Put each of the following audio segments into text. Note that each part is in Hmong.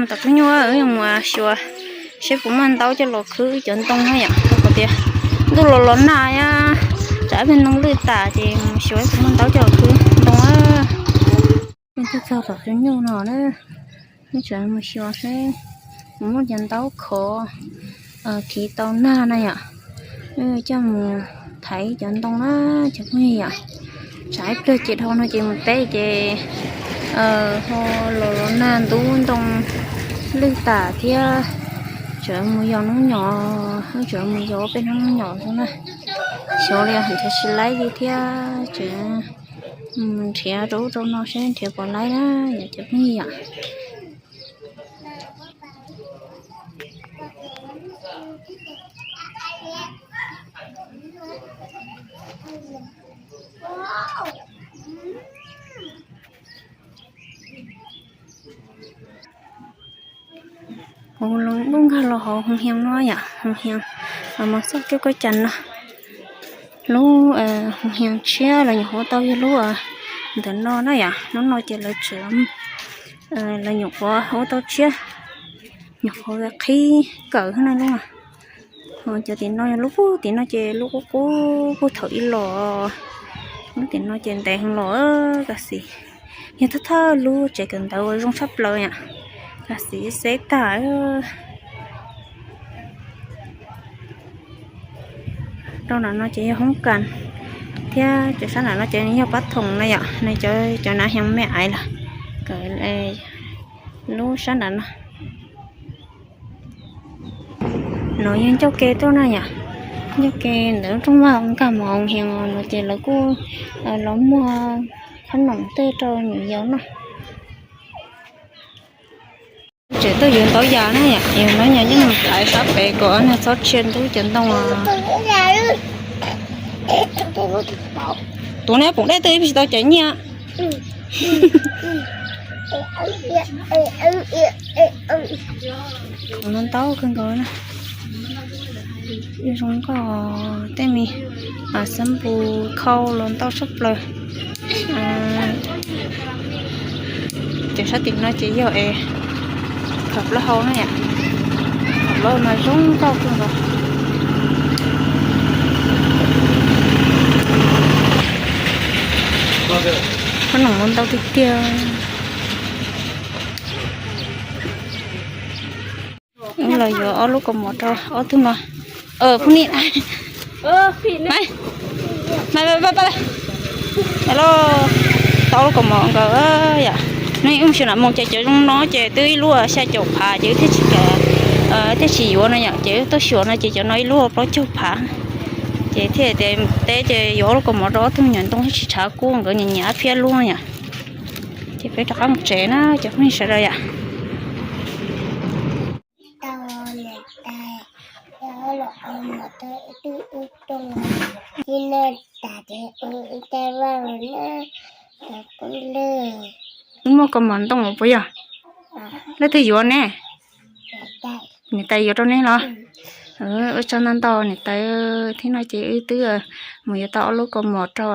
Tom tub nyuj, wb yuav mus xyuas seb puas muaj ntaub coj los khwb cov ntoo no yom, rau qhov tias ntuj los los nag, tsam ib pliag ntoo lwj tas ces mus xyuas puas muaj ntaub coj los khwb ntoo. Wb tuaj txog tom tub nyuj no na, wb tseem mus xyuas seb puas muaj cov ntaub khov thiv tau nag na yom. Wb coj mus thaiv cov ntoo na cov phooj ywg yom. Tsam ib pliag ces dhau no ces mus teb ces ho los los nag ntub ntoo lwj tas thiab. Tseem mus yos noob nyom, wb tseem mus yos peb noob nyom xwb na. Xyov li nrhiav tsis laib li thiab, tseem mus nrhiav rau ub rau no seb nrhiav puas laib na yom cov phooj ywg yom. Kuv lub nkag los hauv hoo hias no yom, hoo hias mos txoj kev koj cas no. Lub hoo hias tshiab los nyuam qhuav tau yog lub ntawm no na yom, lub no ces lawv tseem, lawv nyuam qhuav ua tau tshiab, nyuam qhuav qhib kawm na lub. Ho cov tim no, lub puag tim no ces lub qub qub puag thaum ub los, lub tim no ces ntev heev los, tam sim yog thawj thawj lub tsev kawm ntawv uas zoo tshaj plaws yom, tam sim xeb tag. Rau nram no ces yog hoob kas thiab, cov sab nram no ces yog pab thoom na yom, cov nav heev me aiv lawm, kawm lub sab nram no. No yog ncauj ke tuaj na yom, ncauj ke ntawm lub rooj vag nkag mus hoo hias no ces lawv kuj los muag qhob noom tej rau nyuam yaus noj. Tseem tuaj yuav ntau yam na yom, yuav ntau yam nyob mus thaiv sab pem kom nag txhob tshia ntub cov ntoo. Tus neb pum dej twg ib pliag tsis tau caiv nyiaj. Ntau kawg nkaus na. Zoo nkauj, tej me xab npus khau los ntau tshaj plaws. Ces sab tim no ces yog es khawm plaub hau na yom, khawm plaub hau mas zoo nkauj kawg nkaus. Qhob noom muaj ntau tiag tiag. Wb los yuav ob lub kaus mom rau ob tug no. Phooj ni, tau lub kaus mom nkawd yom. Neb wb mus xyuas nram mus ces cov zoo no ces twb ib lub xya caum phav ces wb thiaj tsis kam, thiaj tsis yuav no yom, ces wb tuaj xyuas no ces cov no ib lub plaub caug phav. Ces thiaj teb ces yuav ob lub kaus mom rau ob tug me nyuam ntoo thiaj tsis tshav kub, nkawd nyiam nyiam phiab lub no yom. Ces peb rov qab mus tsev na cov phooj ywg sawv daws yom. Wb muaj kaus mom ntoo puas yog? Leej twg yuav ne? Niam tais yuav rau neb los? Ua tsaug ntau ntau niam tais, thiab no ces wb twb mus yuav tau ob lub kaus mom rau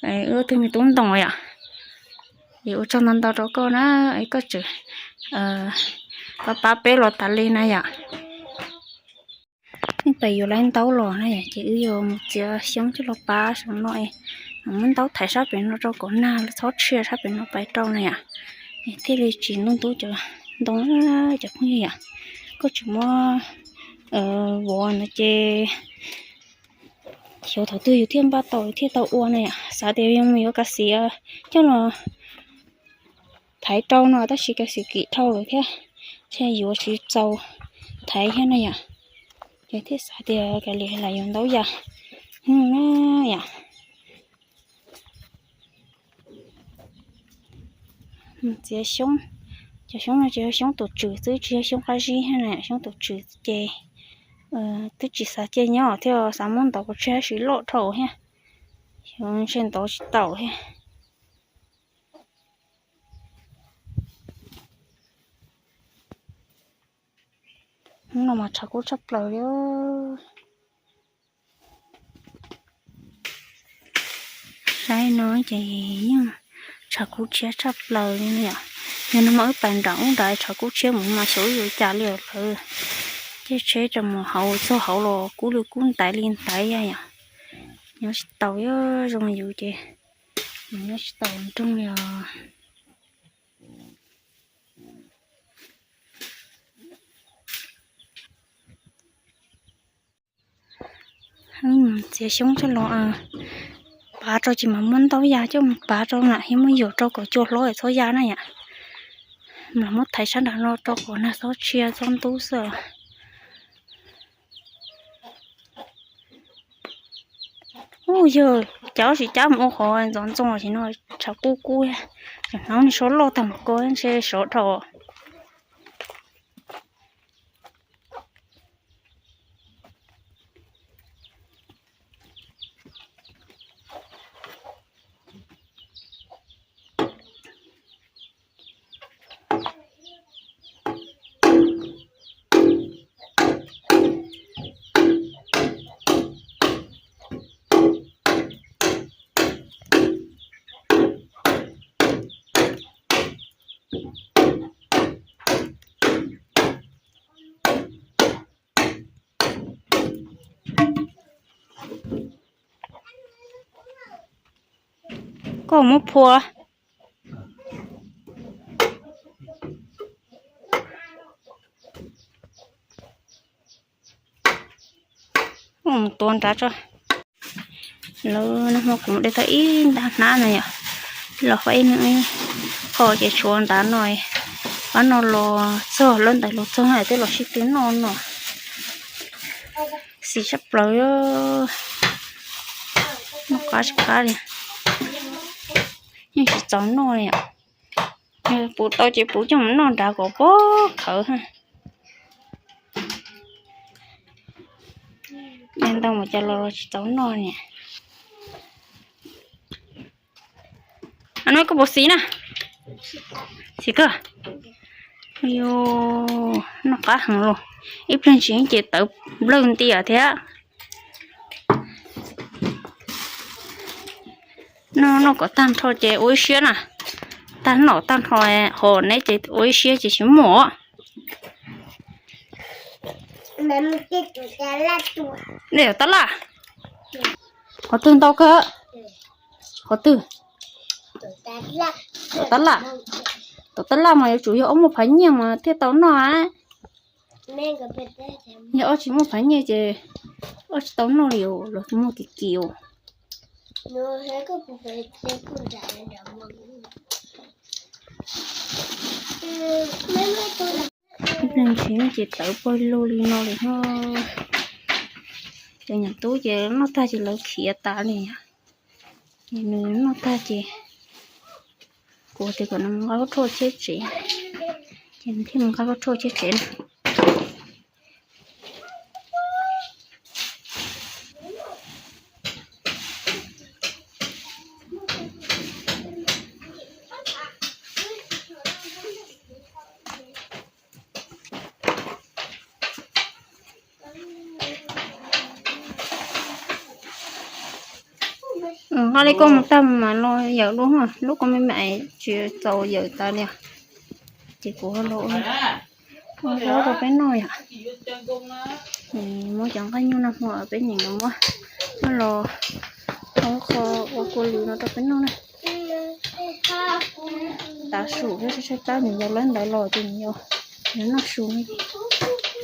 wb ob tug me tub ntoo yom. Es ua tsaug ntau ntau rau koj na, es koj tseem pab pab peb los tas li na yom. Niam tais yuav lawv ntaub los na yom, ces wb yuav mus txiav xyoob coj los pab saum no es muab ntaub thaiv sab pem no rau kom nag txhob tshia sab pem no pais rau na yom. Es thiaj li tsis ntub ntub cov ntoo, cov phooj ywg yom. Koj tseem muab vov no ces xyov thaum twg yus thiaj npaj tau thiaj tau ua na yom. Xav tias yus mus yuav kav xim coj los thaiv rau no tab sis kav xim kim dhau lawm thiab, thiaj yuav tsis txaus thaiv thiab na yom. Ces thiaj xav tias kav liam lam yuav ntaub yam na yom. Txiav xyoob, cov xyoob no ces yog xyoob tus tswm xwb tsis yog xyoob qab zib thiab na, xyoob tus tswm ces twb tsis xav cia nyob thiab, xav muab ntov kuv tseg tab sis loj dhau thiab, xyov ntshe ntov tsis tau thiab. Hnub no mas tshav kub tshaj plaws li. Saib no ces yeej tshav kub tshiab tshaj plaws li yom. Yog no mas wb pais nram ub nrad tshav kub tshiab mus mas xyov wb yuav cas li lawm. Caij tsheb rau mus hauv txog hauv los kub li kub ntaiv li ntaiv yom. Nyob tsis tau, yog zoo yus ces nyob tsis tau nroog li os. Txiav xyoob coj los pav rau ces mam muab ntaub ya coj mus pav rau na, thiab muab yuam rau kom cua hlob txhob ya na yom. Mam muab thaiv sab nram no rau kom nag txhob tshia txhob ntub xwb. Ub, yog cov tsis cab mus ua qhov ntxoov ntxoo los sis no tshav kub kub, hnov nws sov loj tag mus ko ntshe sov dhau. Koj muab phua. Mus tua nrad tso. Lawv nag hmo kuv mus de tau ib nta hnab na yom, los faib ib qho ces tshuav nrad no, pab no los txog lawv ntawd los txog na twb los sib tw noj no. Xis tshaj plaws, noj qab tsis qab li, yeej tsis txaus noj li. Puv tau ces puv coj mus noj nrad kom pob khawv. Ntau mus cas los tsis txaus noj niam. No koj puas xis na? Xis kawg. Noj qab heev los, ib pliag ntsis ces tawv nplawg ntias thiab. Noj kom tag nrho ces ua ib siab na. Tag noj tag nrho, ho neb ces ua ib siab ces tsis muaj. Nej tab laj? Qhov twg ntau kawg? Qhov twg? Tom tab laj. Tom tab laj mas yuav tsum yog ob muaj phav nyiaj mas thiaj tau noj a. Yog ob tsis muaj phav nyiaj ces ob tsis tau noj li os, los muag kim kim os. Ib pliag ntsis ces tawv pawg lug li no lawm no. Ces niam tub ces noj tag ces lawv khiav tas li. Ces nws noj tag ces kuv tias kom nws mus nqa khaub rhuaj cheb tsev, ces nws thiaj mus nqa khaub rhuaj cheb tsev na. Nqa li koj mus tag mam los yawm dua, lub koj me me tsis txaus yawm tas li. Ces kuv los ua zaub rau peb noj yom. Muab cov nqaij nyuj nag hmo peb nyeem los muab, muab los ua kua lwm no rau peb noj na. Tav su thiab tshaib tshaib plab, nws yog lawv ntawd los ces nws yog noj su,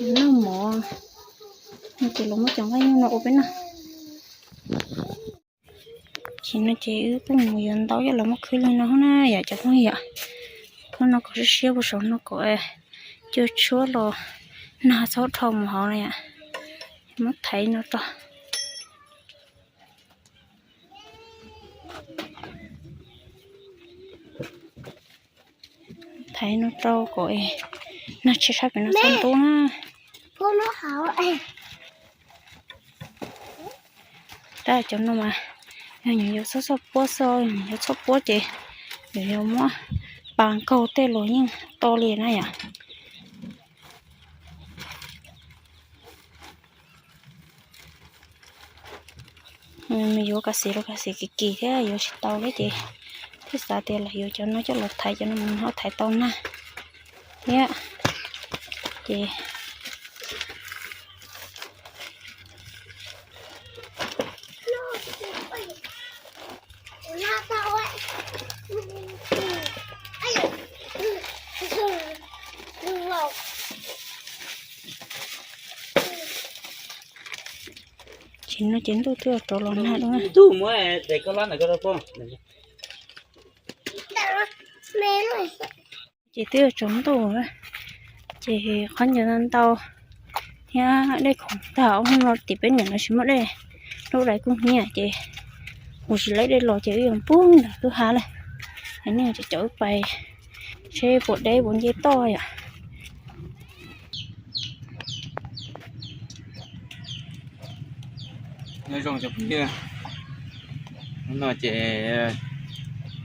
nws noj mov no ces los muab cov nqaij nyuj no ua peb noj. Ces no ces wb kuj mus yuav ntaub coj los muab khwb li no na yom cov phooj ywg. Hnub no kom siab siab puag saum no kom cua tshuab los nag txhob dhau mus hauv na yom. Muab thaiv no rau, thaiv no rau kom nag tshiab tshaj pem no txhob ntub na. Tab cov no mas yog nws yuav txhob txhob puab xwb, nws yuav txhob puab ces yog yuav muab pas nkaug tej los yeej to li na yom. Nws yuav kav xis los kav xis kim kim thiab yuav tsis tau thiab ces Twb xav tias los yuav cov no coj los thaiv, cov no mus ho thaiv tau nag thiab. Ces tsis no ces ntuj twb rov los nag dua. Ces twb tsaus ntuj, ces qhov ncauj ntau thiab dej khoom tag, hnub no tim peb niam no tsis muaj dej, lub dais kuj hnyiab ces mus tsis laib dej los ces wb yuav pub ntawm lub hav lawm. Es nej cov wb pais seb puas deb puas nce toj yom. Nyob zoo cov phooj ywg, hnub no ces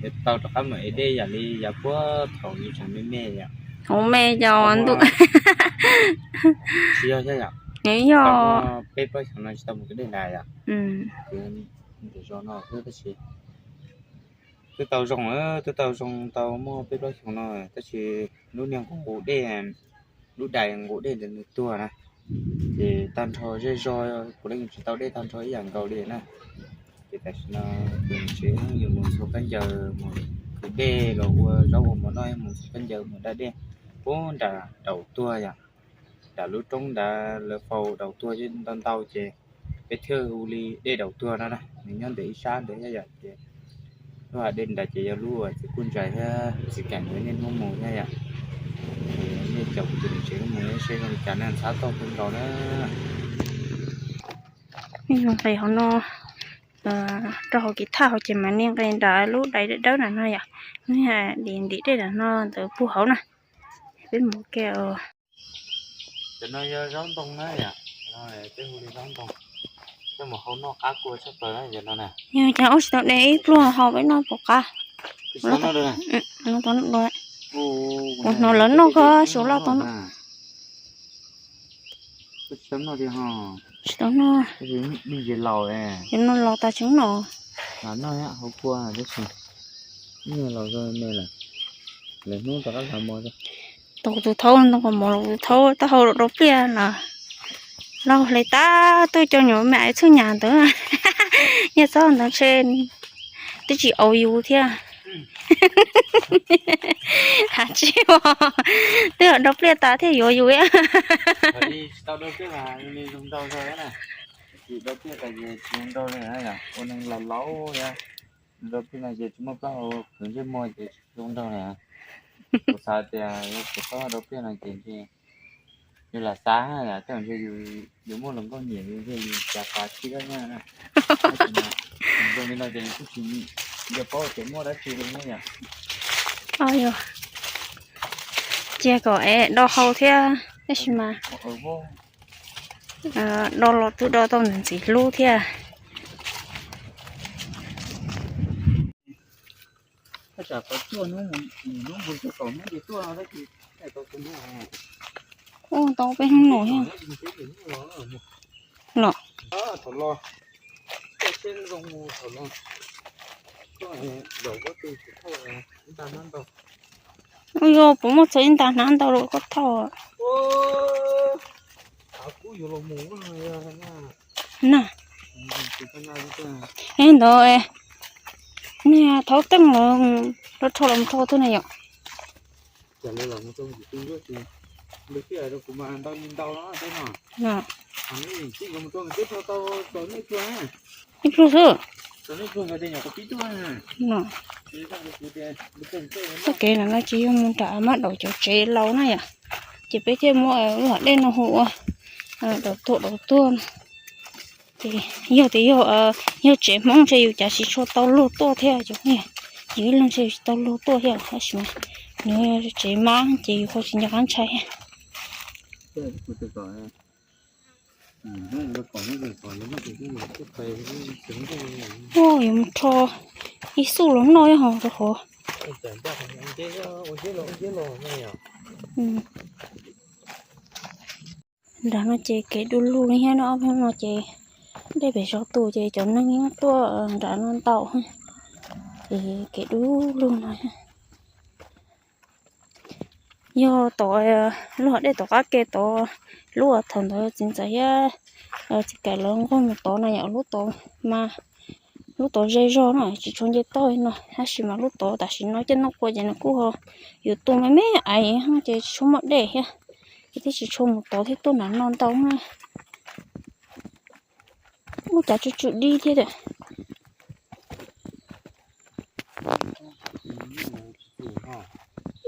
yuav tau rov qab mus ev dej yam li yav puag thaum yus tseem me me yom. Hauv me yog ntuj. Tsis yog thiab yom. Nws yog peb plaub xyoos no tsis tau mus ev dej nrad yom. Ces ntawm zos no xwb tab sis twb tau zoo, twb tau zoo tau muaj peb plaub xyoos no tab sis lub niag nqus dej, lub dais nqus dej ntawd nws tuag na, ces tag nrho zej zog puav leej tsis tau dej tag nrho ib yam nkaus li na. Ces tam sim no tus niam tsev yuav mus ntxhua khaub ncaws mus khwv dej los ua zaub ua mov noj, mus ntxhua khaub ncaws mus da dej puag nram daus tuag yom, nram lub roob nrad lawv faus daus tuag ntau ntau ces peb thiaj hu li dej daus tuag no na, nws nyob ntawm ib sab ntawd thiab yom. Ces lub hav dej nrad ces yog lub txiv kuj ntsais thiab txiv kaim nkawd niaj hnub mus thiab yom. Ces nej caum kuv tus niam tsev mus seb zoo li cas na, ntxhab toj kawg nkaus na. Nej zoo nqes hauv no, rau hauv kiv thaj hauv ces mas nej nqes nram lub dais dawb dawb nram no yom, nej dim ntim dej nram no ntawd puag hauv na. Peb mus ke. Cov no yog zaub ntoo na yom, peb hu li zaub ntoo. Coj mus hau noj qab kua tshaj plaws na cov no na. Yog cas ua tsis tau de ib pluag hau peb noj puas qab? Ua hnov lawv noj koj xyov loj tau noj. Tsis tau noj, cov no laus tas tseem noj. Hauv kua tab sis ib nyuag laus zoo me lawm, lawv hnub rov qab hlais mov. Tau tus thaub ntoo qos mov los tus thaub taub hau rau pliaj los laug hle tab tuaj coj nyuam me aiv txhub nyas ntawd. Yog txhob ntawd ntshe twb tsis aus yus thiab. Has tsis, twb rau pliaj tas thiaj yuav yus. Ua neeg laus laus, rau pliaj no ces tsis muaj plaub hau khwv ntsej muag ces tsis zoo nraug na. Kuv xav tias yog kuv txhob rau pliaj no ces ntshe yus lam xav yom, tej zaum ntshe yus muaj hluas nkauj nyiam yus ntshe yus cas pas tsis dab nyab na. Zoo li no ces yus kuj tsis nco paub tias muaj dab tsi li ne yom. Cia kom es do hau thiab tab sis mas do los twb do tau ntxim hlub thiab. Ua tau peb hnub nus los. Ua yog puas muaj txog ib nta hnab ntau rau koj thauj? Na, ntawd niag thaub teej los rho los rho tuaj na yom. Ib pluag xwb. Txoj kev no ces yog mus nram mab daum cov tsev laus na yom. Ces peb thiaj muab lub hav dej no hu ua daum tuag daum tuag. Ces yog tias yog tsev Hmoob ntshe yus cav tsis tshua tau luag tuaj thiab, yus ib leeg ntshe yus tsis tau luag tuaj thiab, tab sis mas nws yog tsev mab ces yus ho tsis nco qab ntshai. Yuav mus rho ib xub los noj ib hov rau qhov. Nram no ces kev du lug li thiab no, ob peb hnub no ces dej pem zos tu ces cov neeg nyob tuaj nram no ntau. Ces kev dub lug no. Yog tom lub hav dej tom qab ke tod, lub thaum ntawd txiv ntxawm thiab txiv Kaim lawv nquag mus tod no yom, lub tod mas lub tod ze zog na tsis tshua nce toj li no, tab sis mas lub tod tam sim no caij ntuj qhua ces nws kuj ho yuav tu me me aiv ces tsis tshua muaj dej thiab, ces thiaj tsis tshua mus tod thiab tuaj nram no ntau na. Muaj cov tsw tsw dib thiab.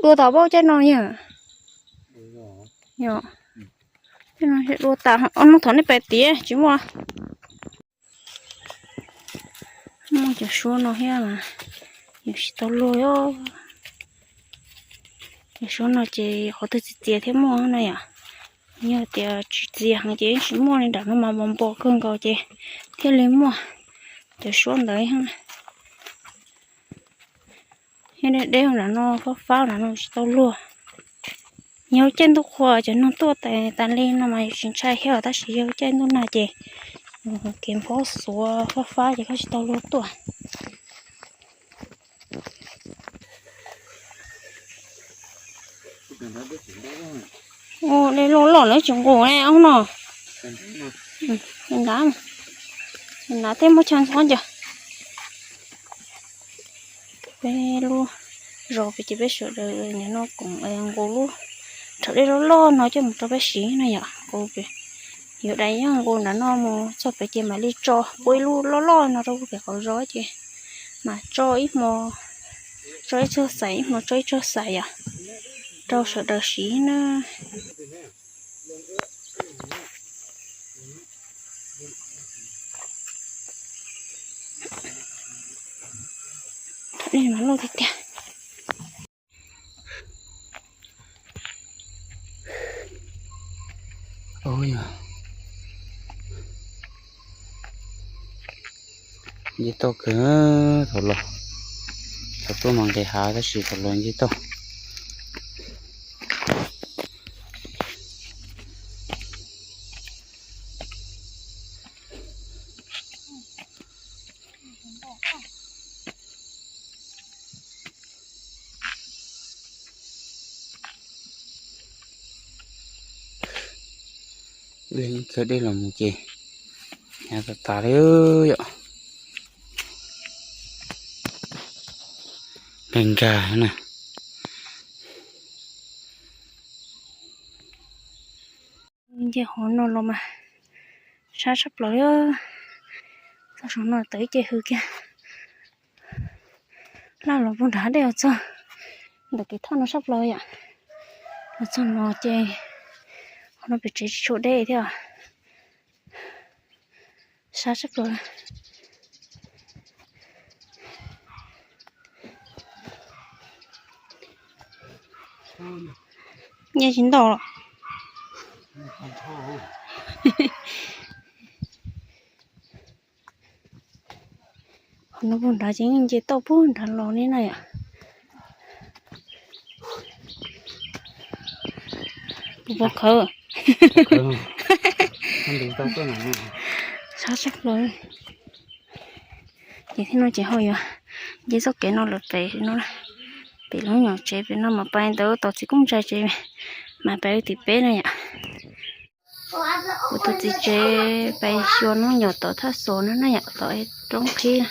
Dua tas paub caij no yog. Yog, caij no dua tas, ob hnub thaum nej pais tiav tsis muaj. Muaj cov suab no thiab mas yus tsis tau luag os. Cov suab no ces qhov twg txias txias thiaj muaj no yom. Yog tias tsis txias heev ces tsis muaj li, nram no mas npos npos kawg nkaus ces thiaj li muaj cov suab ntawd. Thiab deb deb nram no, fab fab nram no tsis tau luag. Yog caij ntuj qhua cov noog tuaj tas li no mas yus tsis ntshai thiab, tab sis yog caij ntuj nag ces kev nphob xuav fab fab ces koj tsis tau luag tuaj. Ua dej loj loj lawv tsis nqus ne ob no. Nrad, nrad tej muab chaw ntxov ncas. Peb lub zos pem ces peb sawv daws nim no koom nqus lub rhav dej loj loj no coj mus rau peb siv no yom. Nqus, yuav dai yeej nqus nrad no mus txog pem ces mam li tso puab ib lub loj loj no rau pem qaum zos ces mam tso ib hmo, tso ib txog xais, ib hmo tso ib txog xais yom, rau sawv daws siv na. Dej mas loj tiag tiag. Nce toj kawg thaum los, thaum tuaj mas nqis hav tab sis thaum los nce toj. Ib leeg ib kawg dej los mus ces hnyav tas tas li yom. Nkag nkag na. Nce hauv no los mas sab tshaj plaws li. Txog saum no tawm ib ce hws kiag, laj los puag nrad dej los txog ntawm kev thauj no sab plaws yom. Los txog no ces hauv no pem tsev tsis tshua deb thiab. Sab tshaj plaws. Nce tsis ntau los. Qhov no puag nrad ces yeej nce toj puag nrad los li na yom. Puas pom khawv? Sab tshaj plaws. Ces thiab no ces ho yuav nce txoj kev no lawm pem no, pem lub nyuam tsev pem no mas pais ntawd tom txiv koob ntsa tsev, mas pais tim peb na yom. Kuv tus txiv tsev pais xyuas hnub nyoos tom thaj xos no na yom, tom roob qhib.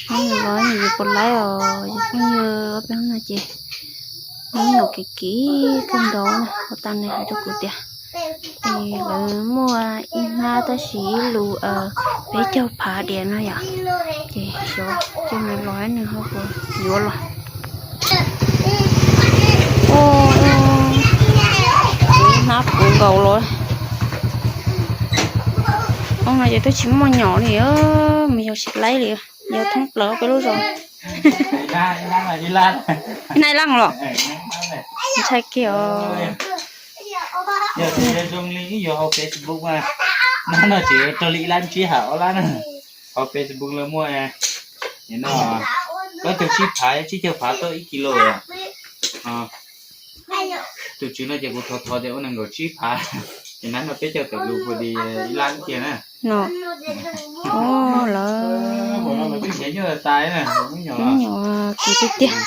Sab no los nws yuav puas laib os yus phooj ywg, ob peb hnub no ces hnub nyoos kev kiv kawg nkaus na. Ua tas nws hais rau kuv tias lawv muaj ib hnab tab sis ib lus peb caug phav diam no yom. Ces xyov ces nws los nws ho puas yuav los. Hnab puv nkaus los. Ob no ces twb tsis muaj nyom li, mus yog tsis laib li, yog thoob plaws peb lub zos. Ib nab ib lab los ntshai kiag os. Yog tias zoo li ib yuav hauv Facebook mas, no no tseem raug li ib lab ntsib ha ob lab na. Hauv Facebook lawv muaj no plaub caug tsib phav, tsib caug phav tau ib kis lus. Tus tswv no ces kuv thov thov tias ua nees nkaum tsib phav, ces nab no peb caug tawm lus puas di ib lab kiag na. No, lawv Nyuj kis tiag tiag,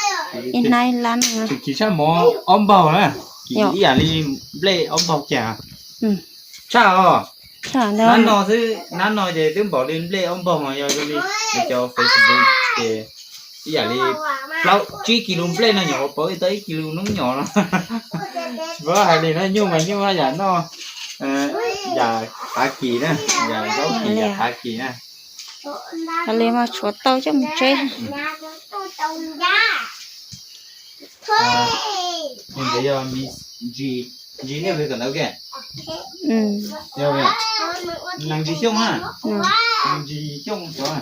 ib hnab ib lab no. Tsis kis tshaj mov ob npaug na, kis ib yam li nplej ob npaug cas. Tshaj os. Nab no xwb, nab no ces twb npaum li nplej ob npaug mas yog zoo li cov Facebook ces ib yam li plaub tsib kis lus nplej no nyuam qhuav pauv tau ib kis lus noob nyom no. Tsis paub hais li na, nyuj mas nyuj yam noj, yam qav kis na, yam zaub kis yam qav kis na. Li mas tshuav tau coj mus tseb. Ntawd yog ntsis, ntsis nej hu li tom ntawd ke? Nees ntsis xyooj na. Nees ntsis xyooj xyov.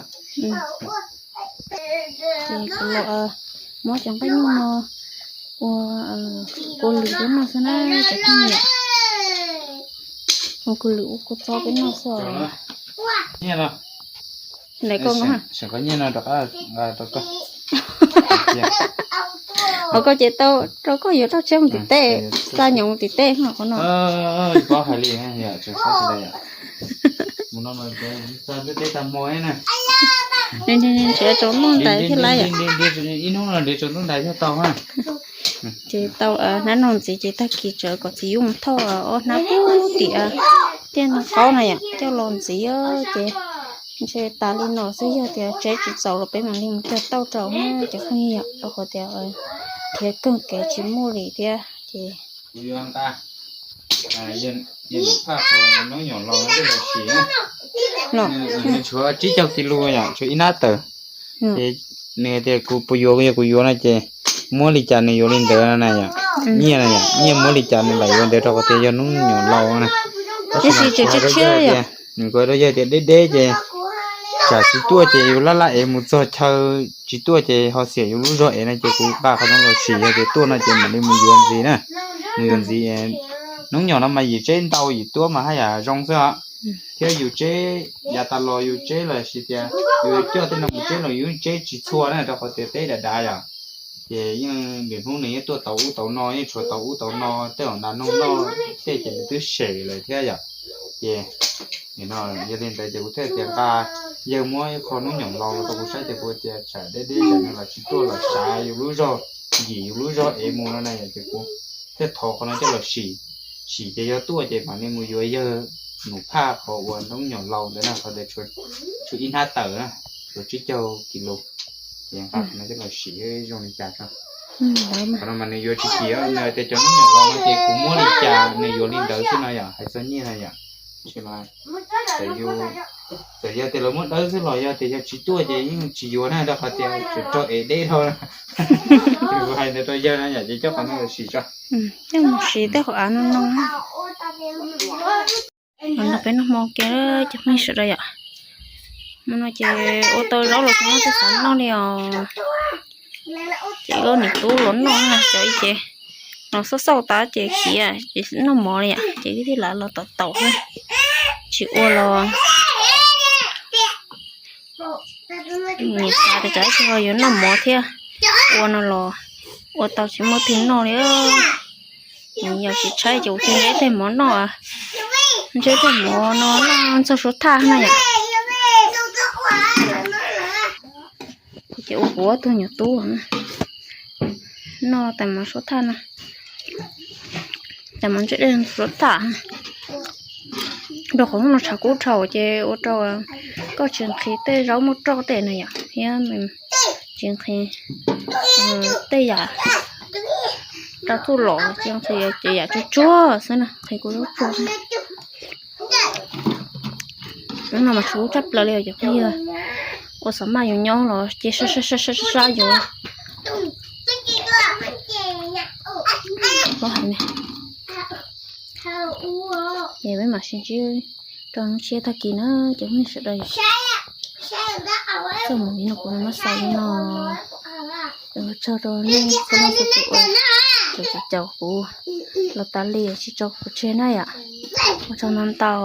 Ces kuv los muab cov nqaij nyuj no ua kua lwm peb noj xwb na cov phooj ywg. Ua kua lwm ua kua txob peb noj xwb os. Nyiaj no. Ntawm koj no, nyiaj no rov qab rau koj. Hos koj ces tau rau koj yuav rau tseg mus tim teb, xa nyoos mus tim teb no qhov no. Paub hais li, mus no teb tag hmo na. Nrhiav tsaus ntuj ntais thiaj li. Ib hnub no nrhiav tsaus ntuj ntais thiaj tau na. Ces tau hnab no ntxiv ces tag kis tsawv kom txiv yuav mus thauj ob hnab pub tim tiaj no qaub na yom, coj los ntxiv ces ntshe tas li no xwb, yog tias tseb tsis txaus los peb mam li mus cog tauj rau na cov phooj ywg yom, rau qhov tias khiav keeg kev tsis muaj li thiab ces tshuav tsib caug kis lus yom, tshuav ib hnab tawm. Ces nws tias kuv puas yuav, yog kuv yuav no ces muab li cas nws yuav li ntawd na yom. Nyiaj na yom, nyiaj muab li cas nws lam yuav ntawd rau qhov tias yog hnub nyuam laus na. Tab sis mas kuv hais rau yawg tias, kuv hais rau yawg tias deb deb ces tsam tsis tuaj ces yus laj laj ev mus txog chaw tsis tuaj ces ho xiam yus lub zog ev no ces kuv nqa qhov no los sim, yog tias tuaj no ces mam li mus yuav ntxiv na. Mus yuav ntxiv, hnub nyuam no mas yim tseb ntau yim tuab mas haj yam zoo xwb os. Thiab yus tseb yav tas los yus tseb los sis tias yus coj tej no mus tseb los yus yeej tseb tsis txhua na, rau qhov tias teb dav dav yom. Ces yeej lwm hnub nws yeej tuaj tau ub tau no, yeej tshuav tau ub tau no, tej zaum ntas noog noj tej ces nws twb sem lawm thiab yom. Ces nim no yog li ntawd ces kuv thiaj tias nqa yawg muab ib qho hnub nyoos laus los rau kuv saib ces kuv tias tsam deb deb tsam nws los tsis tuaj los xav yus lub zog, yim yus lub zog ev mus no na yom, ces kuv thiaj thov qhov no coj los sim. Sim ces yog tuaj ces mam li mus yuav yawg nus phaj qhov uas hnub nyoos laus ntawd na, qhov ntawd tshuav ib hnab tawm na, tshuav tsib caug kis lus. Ces nqa qhov no coj los sim zoo li cas tso. Qhov no mas nws yuav tsis kim, nws tias cov hnub nyoos laus no ces kuv muab li cas nws yuav li ntawd xwb no yom, hais txog nyiaj no yom. Txawm yog tias lawv muab dawb xwb los yog tias yog tsis tuaj ces yeej tsis yuav na, rau qhov tias tseem raug ev deb dhau. Kuv hais ntawd rau yawg no yom, ces coj qhov no los sim tso. Coj mus sim tej qhov av no no. Qhov no peb noj hmo kiag cov phooj ywg sawv daws yom. Hmo no ces ua tau zaub los tsis muaj tej xav noj li os. Ces ua niam tub los noj na, cov ib ces los xauj xauj tas ces khiav ces noj mov li yom, ces thiaj li los tom taus xwb. Tsis ua los nim xav tias tsam ib ntsis ho yuav noj mov thiab, ua no los ua tau tsis muaj twg noj li. Yog tsis tshaib ces kuv thiaj ntseb tej mov noj, ntseb tej mov no noj txog suav thaj na yom. Ces ua kuv ob tug nyuam tub noj tais mov suav thaj na, tais mov ntseb dej suav thaj. Rau qhov hnub no tshav kub dhau ces ua rau koj tsis nqhis tej zaub muaj roj tej na yom, thiab tsis nqhis tej yam rau txuj lom, tsis nqhis ces yam tsuag tsuag xwb na, nqhis kuv zaub tsuag. Hnub no mas tshav kub tshaj plaws li os cov phooj ywg. Ua xav maj yus nyob los ces sab sab sab sab yus. Ces peb mam sib ntsib rau hnub tshiab tag kis na cov phooj ywg sawv daws. Txoj movie no kuv muab xaus li no. Ua tsaug rau nej txhua leej txhua tus uas caum caum kuv los tas li, tsis tso kuv tseg na yom. Ua tsaug ntau ntau.